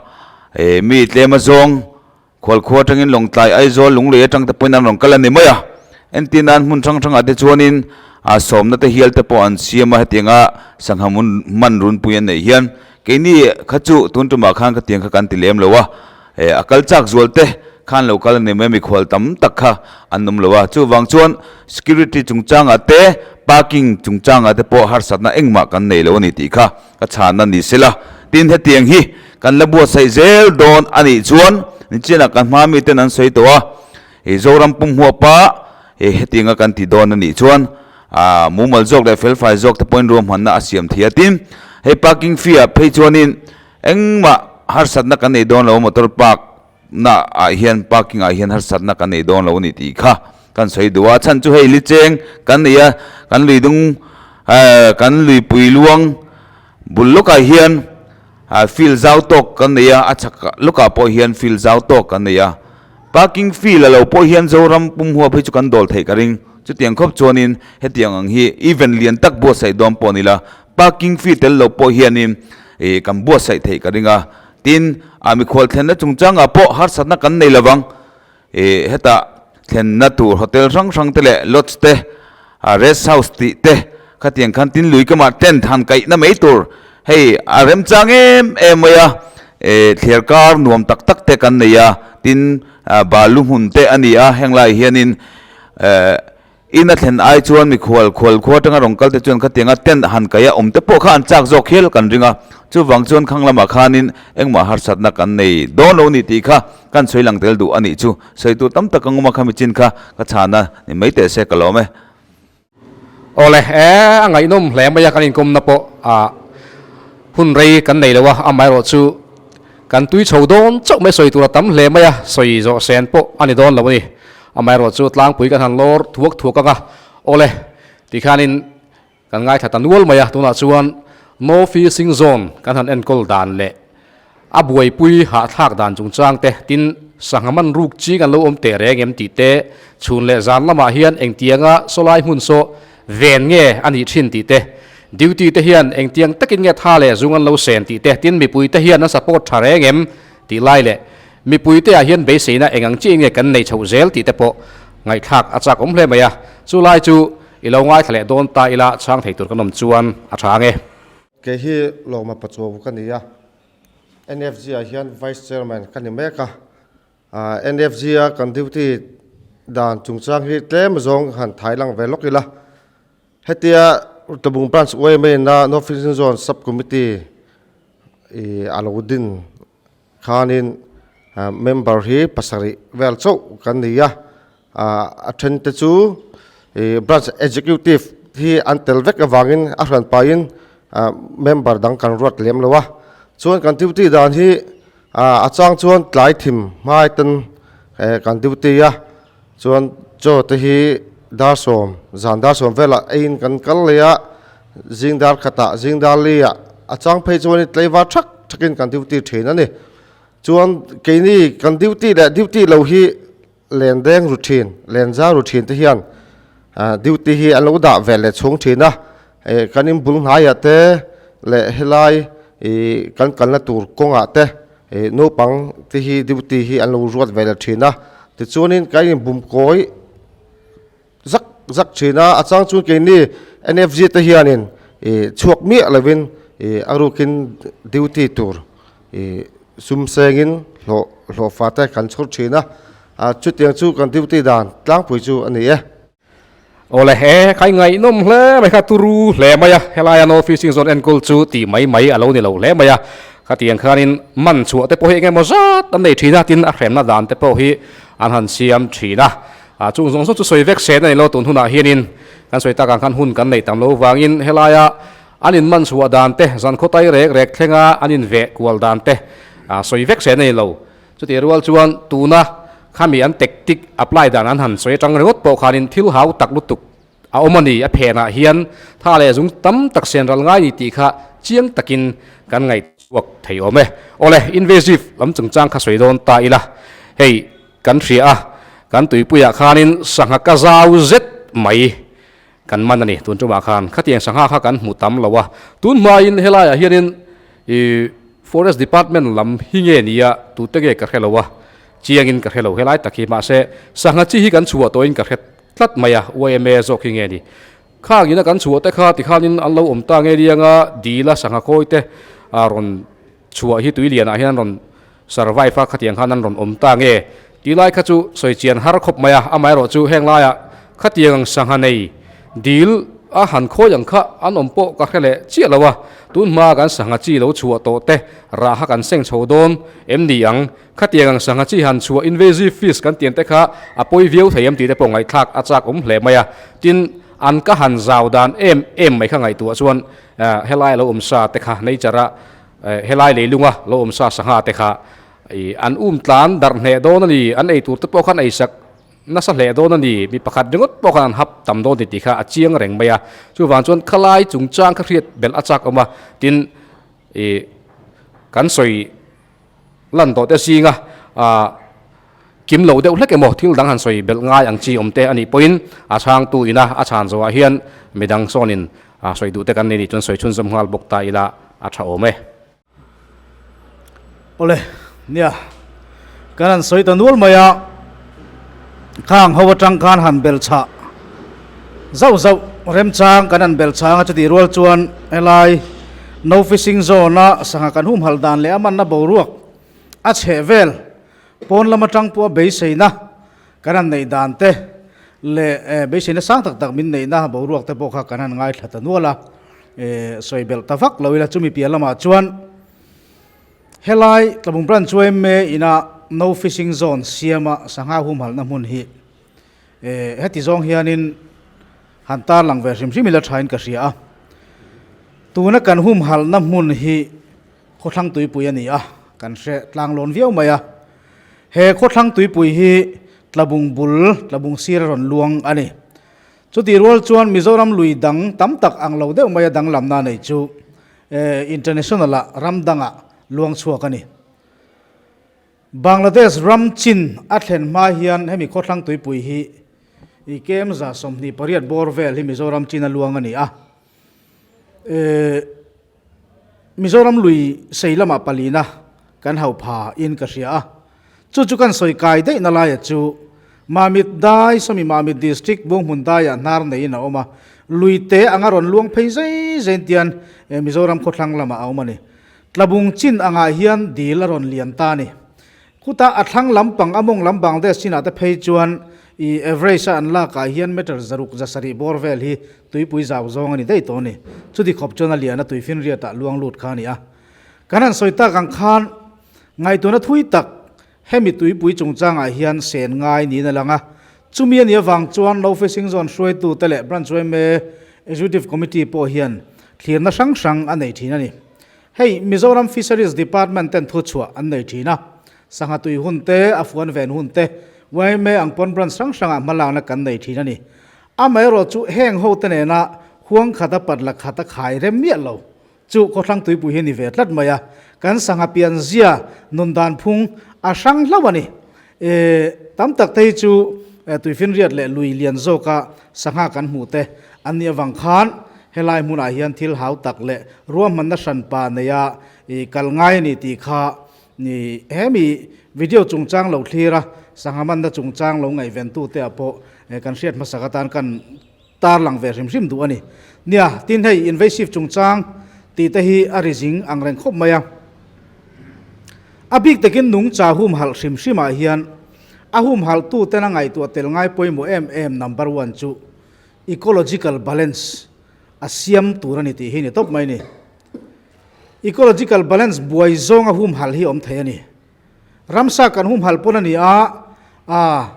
mi tlem azawng Khualkhua atangin Lawngtlai, Aizawl, Lunglei atang te pawhin an rawn kal a ni mai a. Entir nan hmun hrang hrangah te chuanin sawmna te hial te pawh an siam a, hetianga sangha hmun hman runpui an neih hian keini kha chu tun tumah khan khatiang kha kan ti lem lo a, a kal chak zual te khan lo kal a ni mai a, mikhual tam tak kha an awm lo a. Chuvang chuan security chungchangah te parking chungchangah te pawh harsatna engmah kan nei lo a ni tih kha Ka chhanna ni sela, tin hetiang hi kan la buatsaih zel dawn a nih chuan nichianah kan hma miten an sawi tawh a, hei Zoram pum huapa hei hetianga kan ti dawn a nih chuan ah mumal zawk leh felfai zawk te pawhin ruahmanna a siam thei a, tin hei parking fee ah phei chuanin engmah harsatna kan nei dawn lo motor park na ah hian parking ah hian harsatna kan nei dawn lo a ni tih kha kan sawi duh a, chhan chu hei li cheng kan nei a, kan lui dung kan luipui luang bul lawkah hian field zau tawk kan nei a, a chhak lawkah pawh hian field zau tawk kan nei a, parking field a lo pawh hian Zoram pum huap hi chu kan dawl theih ka ring, chutiang khawp chuanin hetiang ang hi event lian tak buatsaih dawn pawh a ni la, parking fee tel lo pawh hianin kan buatsaih theih ka ring a. Tin, a mikhual thlenna chungchangah pawh harsatna kan nei lovang. Ih, hetah thlenna tur hotel hrang hrang te leh lodge te, rest house tih te khatiang khan tin lui kamah tent han kaihna mai tur hei a remchang em em mai a. Ih, thliar kar nuam tak tak te kan nei a, tin balu hmun te a ni a, heng lai hianin eh, In a thlen ai chuan mikhual khual khua atanga rawn kal te chuan khatianga tent han kaih a awm te pawh kha an chak zawk hial kan ring a, chuvang chuan khang lamah khanin engmah harsatna kan nei dawn lo ni tih kha kan sawi lang tel duh a nih chu. Sawi tur tam tak ang awm a khami chin kha ka chhan a ni mai teh se ka lawm e. Awle, e a ngaihnawm hle mai a kan inkawmna pawh ah hun rei kan nei lo a, amaherawh chu kan tui chho dawn chauh mai sawi tur a tam hle mai a, sawi zawh sen pawh a ni dawn lo a ni. Amaherawhchu tlangpui kan han lawr thuak thuak ang a, awle tikhanin kan ngaithla ta nual mai a, tunah chuan No Fishing Zone kan han enkawl dan leh a buaipui hahthlak dan chungchang te, tin sangha man ruk ching an lo awm teh reng em tih te, chhun leh zan lamah hian engtianga sawlai hmun saw ven nge a nih thin tih te, duty te hian engtiang takin nge tha leh zung an lo sen tih te, tin mipui te hian an support tha reng em tih lai leh Mipuite ah hian beiseina eng ang chiah nge kan nei chhoh zel tih te pawh ngaihthlak a chak awm hle mai a, chu lai chu i lo ngaithla leh dawn ta ila chhang thei tur kan awm chuan a tha ang e. Kei hi Lawma Pachuau ka ni a, NFG ah hian Vice Chairman ka ni mek a, NFG a kan duty dan chungchang hi tlem zawng han thai lang ve lawk ila, hetia Tlabung Branch yma na North Fishing Zone Sub Committee i a lo din Khanin member hi pasarih vel chauh kan ni a, a then te chu ih branch executive hi an tel vek avangin a hran pahin. member dang kan ruat lem lo a. Chuan kan duty dan hi a chang chuan tlai thim hmai ten kan duty a, chuan chaw te hi dar sawm zan dar sawm velah eiin kan kal leh a, zing dar khatah zing dar liah a chang phei chuan tlaivar thak thakin kan duty thin a ni. Chuan keini kan duty leh duty lo hi len deng ru thin, len zau ru thin te hian duty hi an lo dah ve leh chhung thin a, kan inbul hnaiah te leh helai ih kan kalna tur kawngah te ih naupang te hi duty hi an lo ruat ve leh thin a, tichuanin kan inbum kawi zak zak thin a, a chang chuan keini NFG te hianin ih chhuak miah lovin ih a rukin duty tur ih sum sengin hlawh hlawhfa te kan chhawr thin a, ah chutiang chu kan duty dan tlangpui chu a ni e. Awle he khai ngaihnawm hle mai kha turu hle mai a, helaia no fishing zone enkawl chu tih mai mai a lo ni lo hle mai a, khatiang khanin man chhuah te pawh hi eng emaw zat an nei thin a, tin a hremna dan te pawh hi an han siam thin a. A chung zawng zawng chu sawi vek sen a ni lo tun hunah hianin kan sawi takah khan hun kan neih tam lo vangin helaia an in man chhuah dan te zan khaw tai rek rek thlenga an in veh kual dan te sawi vek sen a ni lo. Chutih rual chuan tuna khami an tactic apply dan an han sawi atang ringawt pawh khanin thil hau tak lutuk a awm a ni. A phenah hian tha leh zung tam tak sen ral ngai ni tih kha chiang takin kan ngaihtuak thei awm e. Awle, invasive lam chungchang kha sawi dawn ta ila hei Kan hria a, kan tuipuiah khanin sangha ka zau zet mai kan man a ni. Tun tumah khan khatiang sangha kha kan hmu tam lo a, tun hmain helaiah hianin ih Forest Department lam hi nge nia tute nge ka hre lo a, chiangin ka hre lo helai tak hi. Mahse, sangha chi hi kan chhuah tawhin ka hre tlat mai a, yma zawk hi nge ni. Khangina kan chhuah te kha tikhanin an lo awm ta nge rianga dila sangha kawi te a rawn chhuah hi tui lianah hian an rawn survive a, khatiang khan an rawn awm ta nge tih lai kha chu sawi chian har khawp mai a, amaherawh chu heng laiah khatiang ang sangha nei dil a han khawi ang kha an awm pawh ka hre leh chiah lo a, tun hmaa kan sangha chi lo chhuah tawh te rah kha kan seng chho dawn em ni ang, khatiang ang sangha chi han chhuah invasive fish kan tiang te kha a pawi viau thei em tih te pawh ngaihthlak a chak awm hle mai a, tin an ka han zau dan em em mai kha ngaihtuah chuan Helai a lo awm sa te kha nature a helai leilunga lo awm sa sangha te kha ih an um tlan darh hneh dawn a ni, an ei tur te pawh khan ei sak nasa hleh dawn a ni, mi pakhat ringawt pawh khan an hap tam dawn ti tih kha a chiang reng mai a. Chuvang chuan khalai chungchang kha hriat belh a chak awm a, tin ih kan sawi Lan tawh te zinga kim lo deuh hlek emaw thil dang han sawi belh ngai ang chi awm te a nih pawhin a chhangtu ina a chhan zawhah hian midang sawnin sawi duh te kan nei nih chuan sawi chhunzawm nghal bawk ta ila a tha awm e. Awle, nia, kan han sawi ta nual mai a, khang ho atang khan han belh chhah zauh zauh remchang kan han belh chhang a chutih rual chuan helai No fishing zone a sangha kan humhalh dan leh a manna boruak a chheh vel pawn lam atang pawh a beiseina kan han neih dan te leh beiseina sang tak tak min neihna boruak te pawh kha kan han ngaithla ta nual a, sawi belh ta vak lo ila chumi piah lamah chuan helai Tlabung Branch yma ina No fishing zone siama sangha humhalhna hmun hi heti zawng hianin Han tarlang ve hrim hrim ila thain ka hria a, tuna kan humhalhna hmun hi Khawthlang Tuipui a ni a, kan hre tlanglawn viau mai a. He Khawthlang Tuipui hi Tlabung bul, Tlabung sir a rawn luang a ni. Chutih rual chuan Mizoram lui dang tam tak ang lo deuh maia danglamna nei chu international-ah ram dangah luang chhuak a ni. Bangladesh ram chin a thlen hma hian hemi Khawthlang Tuipui hi i kem 28 bawr vel hi Mizoram chin a luang a ni a. Mizoram lui sei lamah palina kan hau pha in ka hria a. Chu chu kan sawi kai daihna laia chu Mamit Dai, sawmi Mamit District Bunghmun Daiah hnar neiin a awm a. Lui te anga rawn luang phei zai zaiin tian Mizoram khawthlang lamah a awm a ni. Tlabung chin angah hian dil a rawn lian ta a ni. Khutah a thlang lampang a mawng lam Bangladesh chinah te phei chuan i average a an lakah hian meter 670 bawr vel hi tuipui zau zawng a ni daih tawh a ni. Chuti khawp chuan a lian a tuifinriatah luang lut kha a ni a. Kan han sawi tak ang khan ngaihtuahna thui tak hemi tuipui chungchangah hian sen ngai niin a lang a. Chumi a nih avang chuan No Fishing Zone hruaitute leh Branch yma Executive Committee pawh hian. thlirna hrang hrang a nei thin a ni. Hei Mizoram Fisheries Department ten thuchhuah an nei thin a, sangha tui hun te, a fuan ven hun te, yma ang pawn branch hrang hrangah hmalakna kan nei thin a ni. Amaherawh chu heng ho te nena huang khata patla khata khai rem miah lo chu khawthlang tuipui hi ni ve tlat mai a, kan sangha pian zia nun dan phung a hrang hlauh a ni. E, tam tak te hi chu tuifinriat leh lui lian zawka sangha kan hmuh te an nih avang khan helai hmunah hian thil hau tak leh ruahmanna hranpa neia kal ngai a ni tih kha Ni, hemi video chungchang lo thlir a, sangha manna chungchang lo ngaihventute ah pawh kan hriat hmasak atan kan tarlang ve hrim hrim duh a ni. Nia, tin hei invasive chungchang tih te hi a ri zing ang reng khawp mai a. A bik takin nungcha humhalh hrim hrim ah hian a humhalh tu tena ngaihtuah tel ngai pawimawh em em number one chu ecological balance a siam tur a ni tih hi ni tawp mai ni. Ecological balance buai zawnga humhalh hi awm thei a ni. Ramsa kan humhalh pawn a ni a, a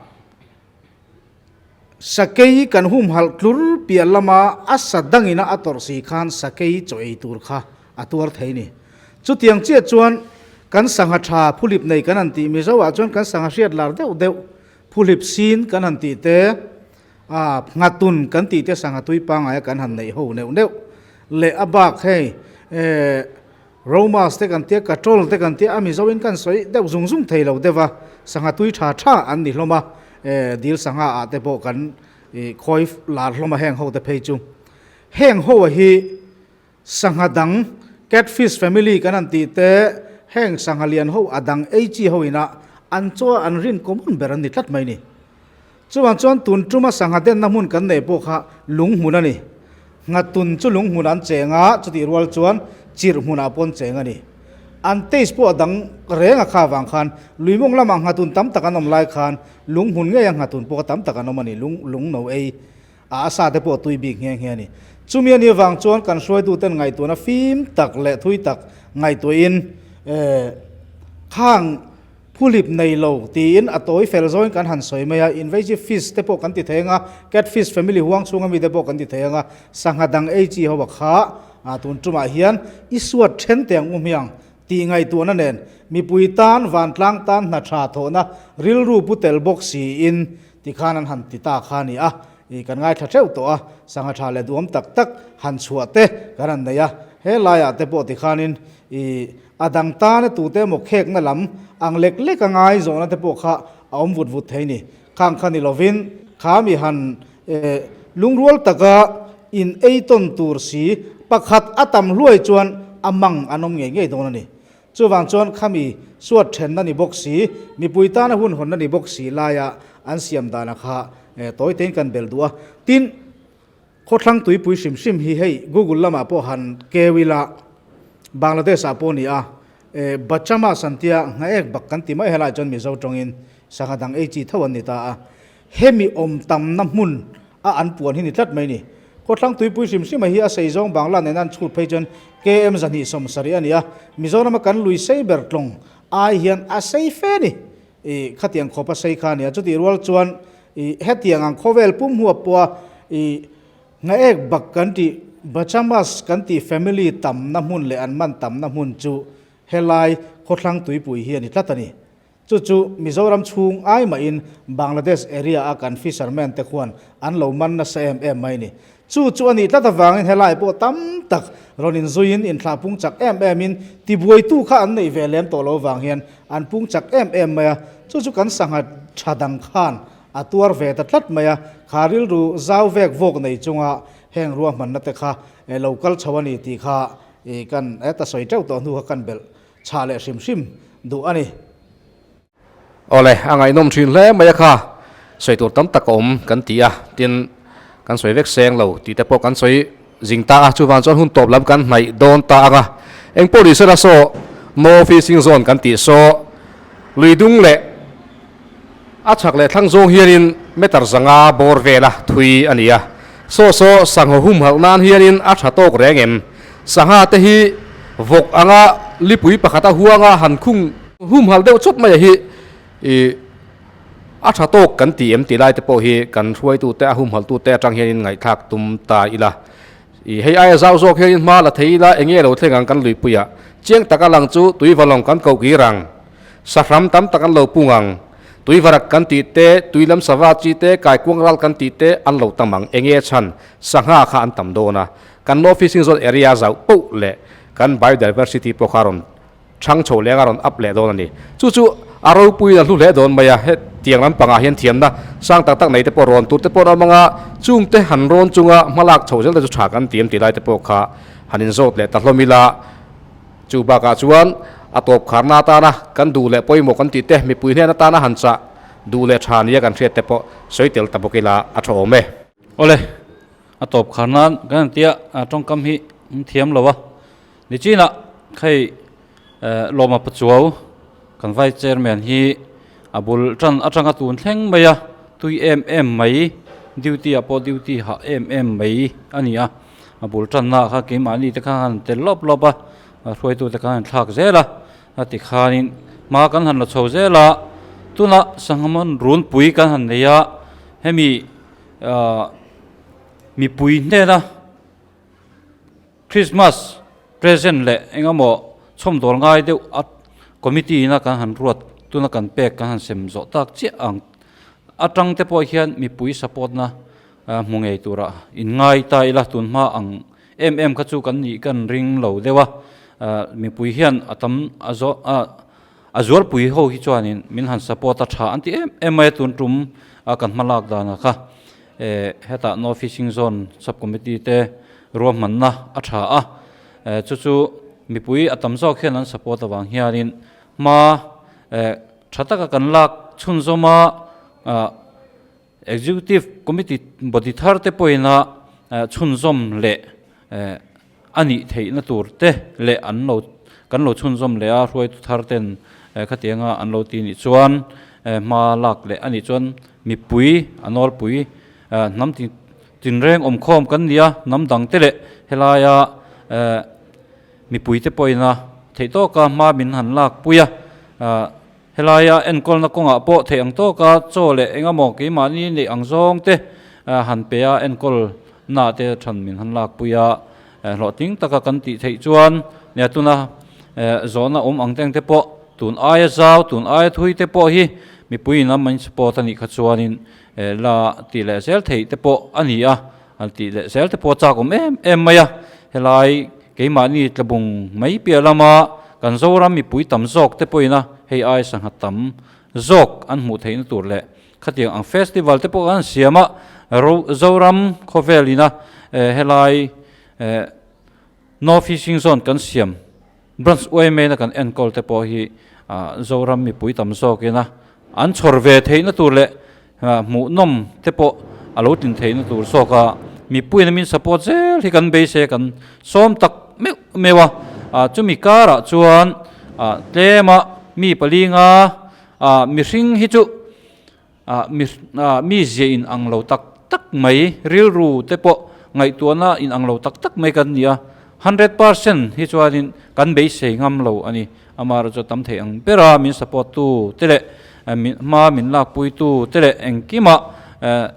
sakei kan humhalh tlur piah lama a sa dangina a tawrh si khan sakei chaw ei tur kha a tuar thei a ni. Chutiang chiah chuan kan sangha tha phuhlip nei kan han tih Mizo ah chuan kan sangha hriat lar deuh deuh phuhlip sin kan han tih te, A nghatun kan tih te sangha tui pangaia kan han neih ho neuh neuh leh a bak hei eh Romas te kan tia Katrol te kan tia a Mizo in kan sawi deuh zung zung thei lo deuh a sangha tui tha tha an ni hlawm a eh dil sangha ah te pawh kan ih khawi lar hlawm a heng ho te phei chu heng ho a hi sangha dang catfish family kan han tih te heng sangha lian ho a dang ei chi ho ina an chaw an rin common ber an ni tlat mai ni. Chuvang chuan tun tuma sangha denna hmun kan neih pawh kha lung hmun a ni. Nghatun chu lung hmun an cheng a, chutih rual chuan chirh hmunah pawh an cheng a ni. An taste pawh a dang reng a kha avang khan luimawng lamah nghatun tam tak an awm lai khan lung hmun ngeia nghatun pawh kha tam tak an awm a ni, lung lung no ei a a sa te pawh a tui bik nghe nghe a ni. Chumi a nih avang chuan kan hruaituten ngaihtuahna fim tak leh thui tak ngaihtuahin eh khang Phulip nei lo tiin a tawi fel zawngin kan han sawi mai a, invasive fish te pawh kan ti thei ang a, catfish family huang chhunga mite pawh kan ti thei ang a, sangha dang ei chi ho a kha a tun tumah hian i suat then teh ang u hmiang tih ngaihtuahna nen mipui tan vantlang tan hna tha thawhna rilru pu tel bawk siin tikhan an han ti ta kha a ni a, ih kan ngaithla theuh tawh a, sangha tha leh duhawm tak tak han chhuah te kan han nei a, he laiah te pawh tikhanin ih A dang tana tute emaw khekna lam ang lek lek a ngai zawhna te pawh kha a awm vut vut thei ni. Khang kha ni lovin kha mi han lungrual taka in ei tawn tur si pakhat a tam hluai chuan a mang an awm ngei ngei dawn a ni. Chuvang chuan khami suat thenna ni bawk si, mipui tana hun hawnna ni bawk si laia an siam dana kha tawi tein kan bel duh a. Tin, Khawthlang tuipui hrim hrim hi hei Google lamah pawh han keu ila, Bangladesh ah pawh a ni a, e Bachamas an tia nghaek bak kan ti mai helai chuan Mizo tawngin sangha dang ei chi tho an ni ta a, hemi awm tamna hmun a an puan hi ni tlat mai ni. Khawthlang tuipui hrim hrim a hi a sei zawng Bangla nena an chhut phei chuan KM 270 a ni a, Mizorama kan lui sei ber tlawng ai hian a sei fe ni. I khatiang khawp a sei kha a ni a, chutih rual chuan I hetiang ang khawvel pum huap pawha i ngaek bak kan tih Bachamas kan tih family tamna hmun leh an man tamna hmun chu helai khawthlang tuipui hi a ni tlat a ni. Chu chu Mizoram chhung ai mahin Bangladesh area a kan fisherman te khuan an lo man nasa em em mai a ni. Chu chu a nih tlat avangin helai pawh tam tak rawn inzuiin inthlah pung chak em emin tibuaitu kha an neih ve lem tawh lo vang hian an pung chak em em mai a, chu chu kan sangha tha dang khan a tuar ve ta tlat mai a, kha rilru zau vek vawk nei chunga heng ruahmanna te kha lo kal chho a ni tih kha kan ta sawi teuh tawh hnu kha kan belh chhah leh hrim hrim duh a ni. Awle, a ngaihnawm thin hle mai a kha, sawi tur tam tak a awm kan ti a, tin kan sawi vek seng lo tih te pawh kan sawi zing ta a, chuvang chuan hun tawp lam kan hnaih dawn ta ang a, eng pawh ni sela saw No Fishing Zone kan tih saw lui dung leh a chhak leh thlang zawng hianin meter zanga bawr vela thui a ni a, saw saw sangha humhalh nan hianin a tha tawk reng em? Sangha te hi vawk anga lipui pakhata huanga han khung Humhalh deuh chawp mai a hi ih a tha tawk kan ti em tih lai te pawh hi kan hruaitute a humhalhtute atang hianin ngaihthlak tum ta ila. I hei aia zau zawk hianin hma la thei ila enge lo thleng ang kan luipuiah. Chiang taka lang chu tuivalawng kan koh kir ang. Sahram tam tak an lo pung ang. Tuivarak kan tih te, tuilam sava chi te, kaikuang ral kan tih te an lo tam ang. Enge chhan sangha kha an tam dawn a. Kan No Fishing Zone area zauh poh leh kan biodiversity pawh kha a rawn Chhang chho leng a rawn up leh dawn a ni. Chu chu a ropuiin a hlu hle dawn mai a, hetiang lampangah hian thiamna sang tak tak nei te pawh rawn tur te pawh an awm ang a, chung te han rawn chunga hmalak chho zel te chu tha kan ti em tih lai te pawh kha han inzawt leh ta hlawm ila. Chu bakah chuan a tawp kharna atana kan duh leh pawimawh kan tih te mipui hnen atana han chah duh leh tha nia kan hriat te pawh sawi tel ta bawk ila a tha awm e. Awle, a tawp khar nan kan han tia tawngkam hi an thiam lo a. Nichinah hei Lawma Pachuau kan Vice Chairman hi a bul tan atanga tun thleng mai a, tui em em mai, duty ah pawh duty hah em em mai a ni a. A bul tanna kha keimahni te kha han tel lawp lawp a, hruaitu te kha han thlak zel a, a tikhanin hma kan han la chho zel a. Tunah Sanghaman runpui kan han nei a, hemi mipui hnena Christmas present leh engemaw chhawmdawl ngai deuh a committee ina kan han ruat tuna kan pek kan han sem zawh tak chiah ang atang te pawh hian mipui support na hmu ngei tura in ngai ta ila tun hma ang em em kha chu kan nih kan ring lo deuh a mipui hian a tam a zawh a a zualpui ho hi chuanin min han support a tha an ti em em mai a tun tum a kan hma lak danah kha. Hetah No Fishing Zone Sub Committee te ruahmanna a tha a, chu chu mipui a tam zawk hian an support avang hianin hma tha taka kan lak chhunzawm a, Executive Committee body thar te pawhin a chhunzawm leh a nih theihna tur te leh an lo kan lo chhunzawm leh a hruaitu thar ten khatianga an lo ti nih chuan hma lak leh a nih chuan mipui a nawlpui hnam tin tinreng awmkhawm kan ni a hnam dang te leh helaia mipui te pawhin a theih tawka hma min han lak pui a helaia enkawlna kawngah pawh theih ang tawka chaw leh engemaw keimahni neih ang zawng te han pe a enkawl na te than min han lak pui a, hlawhtling taka kan tih theih chuan nia tuna zawhna awm ang teng te pawh tun aia zau tun aia thui te pawh hi mipui in lam an support a nih kha chuanin la tih leh zel theih te pawh a ni a, an tih leh zel te pawh a chak awm em em mai a, helai keimahni tlabung mai piah lama kan Zoram mipui tam zawk te pawhin a hei ai sangha tam zawk an hmuh theihna tur leh Khatiang ang festival te pawh kan siam a, Zoram khawvel ina helai No Fishing Zone kan siam branch yma na kan enkawl te pawh hi Zoram mipui tam zawk ina an chhawr ve theihna tur leh hmuhnawm te pawh a lo tlin theihna tur zawk a, mipuiin min support zel hi kan beisei kan sawm tak meuh meuh a, chumi karah chuan tlema mi palinga mihring hi chu Ah, mi, ah, mi zia in ang lo tak tak mai, rilru te pawh ngaihtuahna in ang lo tak tak mai kan ni a, 100% hi chuanin kan beisei ngam lo a ni. Amaherawhchu chu tam thei ang ber a, min support tu te leh min hma min lakpui tu te leh engkimah eh,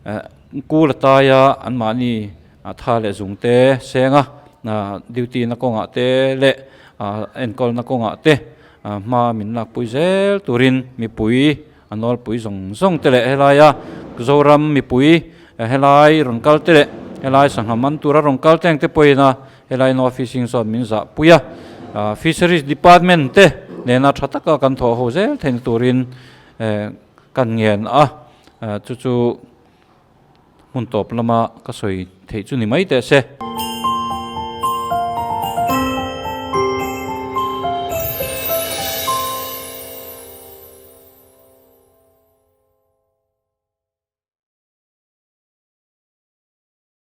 eh, kul a tai a, anmahni tha leh zung te seng a, duty na kawngah te leh enkawlna kawngah te Hma min lakpui zel turin mipui a nawlpui zawng zawng te leh helaia Zoram mipui helai rawn kal te leh helai sangha man tura rawn kal teng te pawhin a helai No Fishing Zone min zahpui a, Fisheries Department te nena tha taka kan thawh ho zel theihna turin kan ngen a, chu chu hmun tawp lama ka sawi theih chu ni mai teh se.